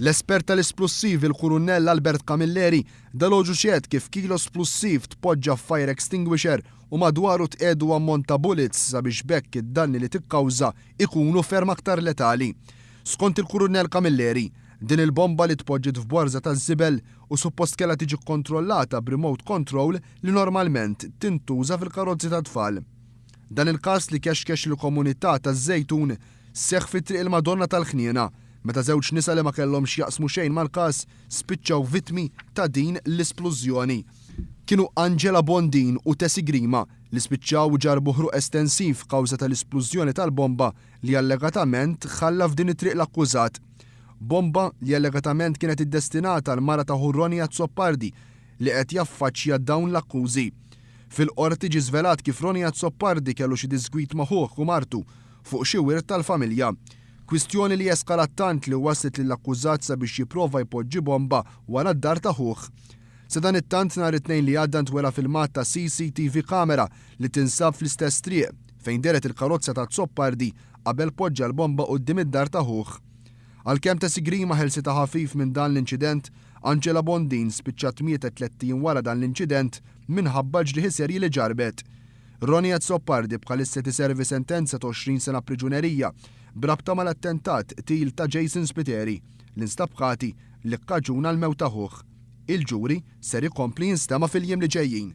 L-espert tal-isplussivi l-Kurunnell Albert Camilleri dalgħodu xehed kif kilo splussiv tpoġġa f'fire extinguisher u madwaru tqiegħdu ammont ta' bullets sabiex b'hekk id-danni li tikkawża ikunu ferm aktar letali. Skont il-Kurunnell Camilleri, din il-bomba li tpoġġiet f'borża taż-żibel u suppost kellha tiġi kkontrollata b'remote control li normalment tintuża fil-karozzi tat-tfal. Dan il-każ li kexkex il-komunità taż-Żejtun seħħ fi Triq il-Madonna tal-Ħniena, meta żewġ nisa li ma kellhom x'jaqsmu xejn mal-każ spiċċaw vittmi ta' din l-isplużjoni. Kienu Angela Bondin u Tessie Grima li spiċċaw ġarrbu ħruq estensiv kawża tal-isplużjoni tal-bomba li allegatament ħalla f'din it-triq l-akkużat. Bomba li allegatament kienet iddestinata għal mara ta' ħu Ronnie Azzopardi li qed jaffaċċja dawn l-akkużi. Fil-Qorti ġie żvelat kif Ronnie Azzopardi kellu xi diżgwid ma' ħuh u martu fuq xi wirt tal-familja. Kwistjoni li eskalat tant li wasslet lill-akkużat sabiex jipprova jpoġġi bomba wara d-dar ta' ħuh. Sadanittant nhar it-Tnejn li għadda ntwera filmat ta' CCTV camera li tinsab fl-istess triq fejn dehret il-karozza ta' Azzopardi qabel poġġa l-bomba quddiem id-dar ta' ħuh. Għalkemm Tessie Grima ħelsitha ħafif minn dan l-inċident, Angela Bondin spiċċat mietet tlett ijiem wara dan l-inċident minħabba l-ġrieħi serji li ġarrbet. Ronnie Azzopardi bħalissa qed iservi sentenza ta' 20 sena priġunerija b'rabta mal-attentat qtil ta' Jason Spiteri, li nstab ħati li kkaġuna l-mewt ta' ħuh. Il-ġuri ser ikompli jinstema' fil-jiem li ġejjin.